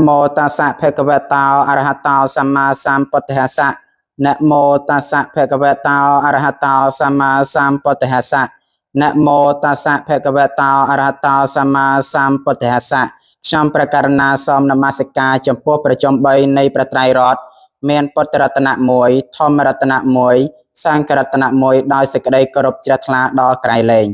មោតស្សៈភគវតោអរហតោសម្មាសម្ពុទ្ធស្សៈនមោតស្សៈភគវតោអរហតោសម្មាសម្ពុទ្ធស្សៈនមោតស្សៈភគវតោអរហតោសម្មាសម្ពុទ្ធស្សៈខ្ញុំព្រះករុណាសូមនមស្ការចំពោះប្រជុំ3នៃព្រះត្រៃរតន៍មានពុទ្ធរតនៈ1ធម្មរតនៈ1សង្ឃរតនៈ1ដោយសេចក្តីគោរពជ្រះថ្លាដល់ក្រៃលែង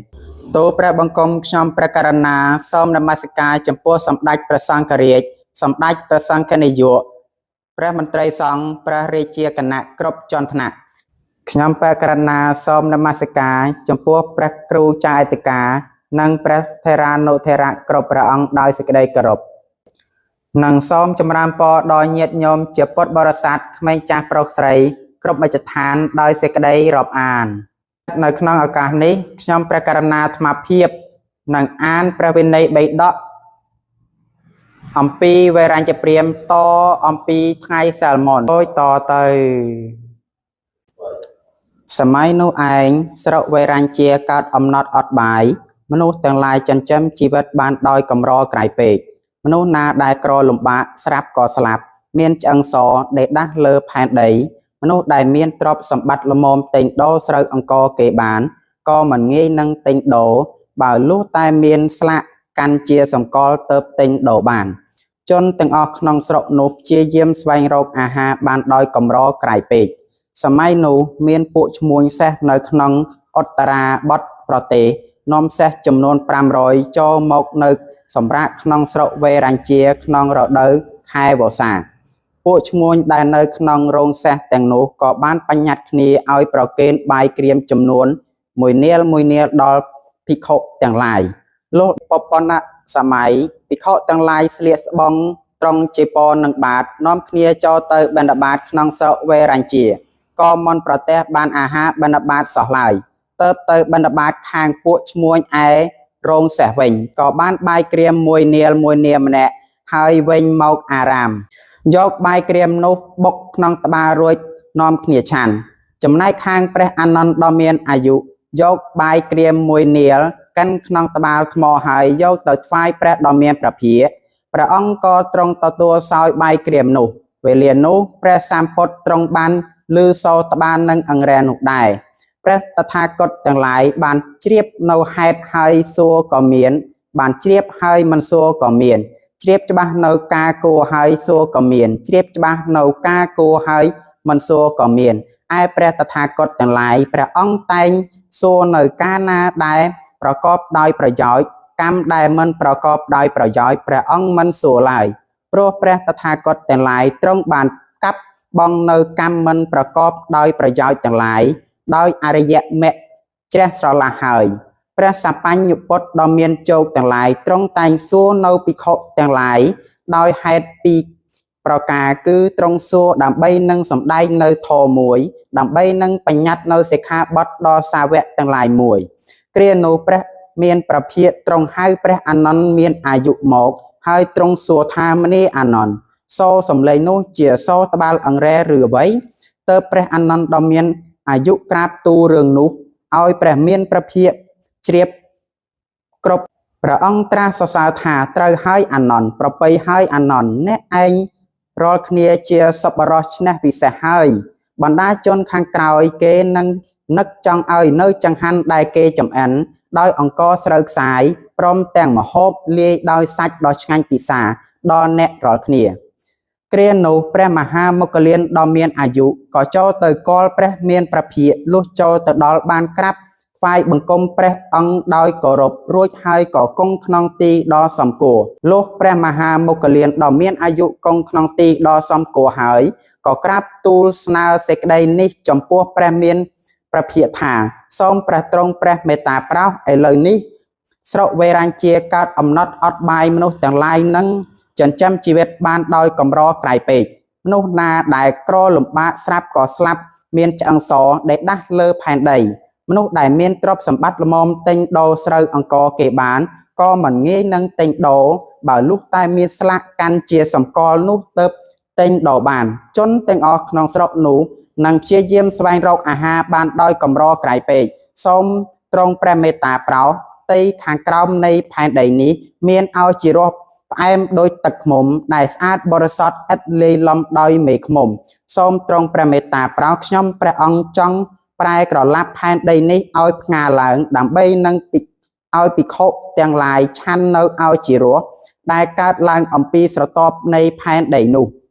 ទូព្រះបង្គំខ្ញុំព្រះករុណាសូមនមស្ការចំពោះសម្ដេចព្រះសង្ឃរាជសម្ដេចព្រះសង្ឃនាយកព្រះមន្ត្រីសង្ឃព្រះរាជាគណៈគ្រប់ជាន់ថ្នាក់ខ្ញុំព្រះករុណាសូមនមស្ការចំពោះព្រះគ្រូចាអធិការនិងព្រះថេរានុថេរៈគ្រប់ព្រះអង្គដោយសេចក្តីគោរពនិងសូមចម្រើនពរដល់ញាតិញោមជាពុទ្ធបរិស័ទក្មេងចាស់ប្រុសស្រីគ្រប់មជ្ឈដ្ឋានដោយសេចក្តីរាប់អាននៅក្នុងឱកាសនេះខ្ញុំព្រះករុណាអាត្មាភាពនឹងអានព្រះវិន័យបិដកអំពីវេរញ្ញព្រាហ្មណ៍តអំពីថ្ងៃសាលមុនដូចតទៅសម័យនោះឯងស្រុកវេរញ្ជាកើតអំណត់អត់បាយមនុស្សទាំងឡាយចិញ្ចឹមជីវិតបានដោយកម្រក្រៃពេកមនុស្សណាដែលក្រលំបាកស្រាប់ក៏ស្លាប់មានឆ្អឹងសដេដាស់លើផែនដីមនុស្សដែលមានទ្រព្យសម្បត្តិល្មមទិញដូរស្រូវអង្ករគេបានក៏មិនងាយនឹងទិញដូរបើលុះតែមានស្លាកកាន់ជាសម្គាល់ទៅទិញដូរបានជនទាំងអស់ក្នុងស្រុកនោះព្យាយាមស្វែងរកអាហារបានដោយកម្រក្រៃពេកសម័យនោះមានពួកឈ្មួញសេះនៅក្នុងឧត្តរាបថប្រទេសនាំសេះចំនួន500ចូលមកនៅសម្រាប់ក្នុងស្រុកវេរញ្ជាក្នុងរដូវខែវស្សាពួកឈ្មួញដែលនៅក្នុងរោងសេះទាំងនោះក៏បានបញ្ញត្តិគ្នាឲ្យប្រគេនបាយក្រៀមចំនួនមួយនាលមួយនាលដល់ភិក្ខុទាំងឡាយលុះបពណសម័យភិក្ខុទាំងឡាយស្លៀកស្បង់ត្រង់จีពរនិងបាតនាំគ្នាចូលទៅបិណ្ឌបាតក្នុងស្រុកវេរញ្ជាក៏មិនប្រទះបានអាហារបិណ្ឌបាតសោះឡើយទៅទៅបិណ្ឌបាតខាងពួកឈ្មួញឯរោងសេះវិញក៏បានបាយក្រៀមមួយនាលមួយនាលម្នាក់ហើយវិញមកអារាមយកបាយក្រៀមនោះបុកក្នុងត្បាល់រួចនាំគ្នាឆាន់ចំណែកខាងព្រះអានន្ទដ៏មានអាយុយកបាយក្រៀមមួយនាលកិនក្នុងត្បាល់ថ្មហើយយកទៅថ្វាយព្រះដ៏មានព្រះភិក្ខព្រះអង្គក៏ទ្រង់ទទួលសោយបាយក្រៀមនោះវេលានោះព្រះសម្ពុទ្ធទ្រង់បានឮសូរត្បាល់និងអង្រែនោះដែរព្រះតថាគតទាំងឡាយបានជ្រាបនៅហេតុហើយសួរក៏មានបានជ្រាបហើយមិនសួរក៏មានជ្រាបច្បាស់នៅការគួរហើយសួរក៏មានជ្រាបច្បាស់នៅការគួរហើយមិនសួរក៏មានឯព្រះតថាគតទាំងឡាយព្រះអង្គតែងសួរនៅការណាដែលប្រកបដោយប្រយោជន៍កម្មដែលមិនប្រកបដោយប្រយោជន៍ព្រះអង្គមិនសួរឡើយព្រោះព្រះតថាគតទាំងឡាយទ្រង់បានកាប់បងនៅកម្មមិនប្រកបដោយប្រយោជន៍ទាំងឡាយដោយអរិយមគ្គជ្រះស្រឡះហើយព្រះសបញ្ញពុទ្ធដ៏មានជោគទាំងឡាយទ្រង់តែងសួរនៅភិក្ខុទាំងឡាយដោយហេតុពីរប្រការគឺទ្រង់សួរដើម្បីនឹងសម្ដែងនៅធម៌មួយដើម្បីនឹងបញ្ញត្តិនៅសិក្ខាបទដល់សាវកទាំងឡាយមួយគ្រានោះព្រះមានព្រះភិក្ខទ្រង់ហៅព្រះអានន្ទមានអាយុមកហើយទ្រង់សួរថាមនីអានន្ទសូរសំឡេងនោះជាសូរត្បាល់អង្រែឬអ្វីទៅព្រះអានន្ទដ៏មានអាយុក្រាបទូលរឿងនោះឲ្យព្រះមានព្រះភិក្ខជ្រាបគ្រប់ព្រះអង្គត្រាស់សរសើរថាត្រូវហើយអានន្ទប្រពៃហើយអានន្ទអ្នកឯងរាល់គ្នាជាសប្បុរសឈ្នះពិសេសហើយបណ្ដាជនខាងក្រោយគេនឹងនឹកចង់ឲ្យនៅចង្ហាន់ដែលគេចំអិនដោយអង្ករស្រូវខ្សាយព្រមទាំងម្ហូបលាយដោយសាច់ដ៏ឆ្ងាញ់ពិសាដល់អ្នករាល់គ្នាគ្រានោះព្រះមហាមោគ្គលានដ៏មានអាយុក៏ចូលទៅកលព្រះមានព្រះភិក្ខលុះចូលទៅដល់បានក្រាបថ្វាយបង្គំព្រះអង្គដោយគោរពរួចហើយក៏គង់ក្នុងទីដ៏សមគួរលុះព្រះមហាមោគ្គលានដ៏មានអាយុគង់ក្នុងទីដ៏សមគួរហើយក៏ក្រាបទូលស្នើសេចក្តីនេះចំពោះព្រះមានព្រះភិក្ខថាសូមព្រះទ្រង់ព្រះមេត្តាប្រោសឥឡូវនេះស្រុកវេរញ្ជាកើតអំណត់អត់បាយមនុស្សទាំងឡាយនឹងចិញ្ចឹមជីវិតបានដោយកម្រក្រៃពេកមនុស្សណាដែលក្រលំបាកស្រាប់ក៏ស្លាប់មានឆ្អឹងសដែលដាស់លើផែនដីមនុស្សដែលមានទ្រព្យសម្បត្តិល្មមទិញដូរស្រូវអង្ករគេបានក៏មិនងាយនឹងទិញដូរបើលុះតែមានស្លាកកាន់ជាសម្គាល់នោះទៅទិញដូរបានជនទាំងអស់ក្នុងស្រុកនោះនឹងព្យាយាមស្វែងរកអាហារបានដោយកម្រក្រៃពេកសូមទ្រង់ព្រះមេត្តាប្រោសផ្ទៃខាងក្រោមនៃផែនដីនេះមានឲ្យជារស់ ផ្អែមដូចទឹកឃ្មុំដែលស្អាតបរិសុទ្ធឥតលាយឡំដោយមេឃ្មុំសូមទ្រង់ព្រះមេត្តាប្រោសខ្ញុំព្រះអង្គចង់ប្រែក្រឡាប់ផែនដីនេះឲ្យផ្ងាឡើងដើម្បីនឹងឲ្យភិក្ខុទាំងឡាយឆាន់នៅឲ្យជារសដែលកើតឡើងអំពីស្រទាប់នៃផែនដីនោះ។